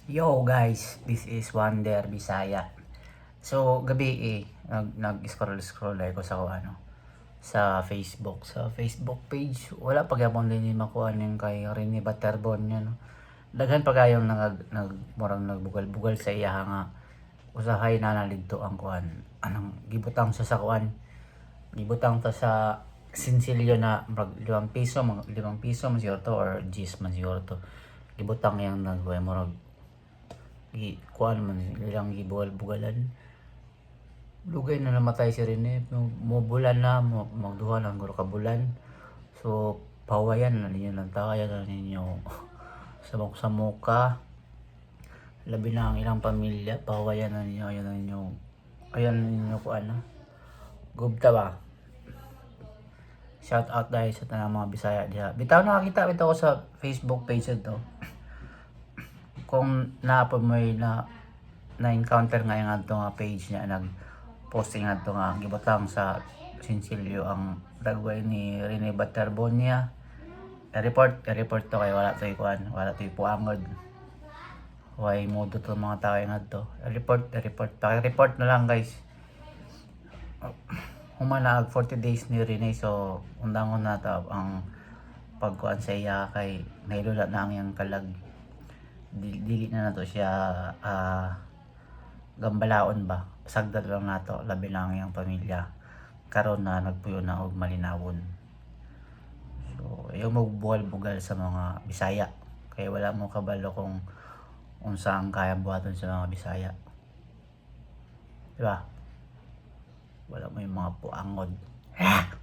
Yo guys, this is Wonder Bisaya. So gabi eh, nag scroll scroll ko sa ano sa Facebook page. Wala pa gyapon din ni makuha ning kay Rene Baterbon niya, no. Daghan pa kayong nag, nag murag nagbugal-bugal sa iya nga usahay na nalidto ang kuan. Anong gibutang siya sa kuan? Gibutang ta sa sinsilyo na murag 5 piso, mga 5 piso man siguro to or gis man siguro to. Gibutang yang nag murag gi kuan man ilang gibugal-bugalan. Lugay na namatay si Rene, mo bulan na mo, magduha lang guro ka bulan. So pawayan na ninyo lang tayo na ninyo sa muka, labi na ang ilang pamilya. Pawayan na ninyo, ayan na ninyo, ayan na ninyo kuan na gubta ba. Shout out dahil sa tanang mga Bisaya diha. Bitaw nakakita bitaw ko sa Facebook page ito. Kung naapod mo na na-encounter nga yung adto nga page niya, nag posting adto nga gibutang sa sinsilyo ang dagway ni Rene Baterbonia, report report to kay wala to'y kuan, wala to'y puangod. Why modo to mga tao yung adto. Report report, paki-report na lang, guys. Humana ag 40 days ni Rene, so undangon na to ang pagkuan sa iya kay nahilula na ang iyang kalag. Dili na nato siya gambalaon ba. Sagdan lang nato, labi na ang iyang pamilya karon na nagpuyo na og malinawon. So ayaw magbugal-bugal sa mga Bisaya kay wala mo kabalo kung unsa ang kaya buhaton sa mga Bisaya, di ba? Wala mo yung mga puangod. Ah!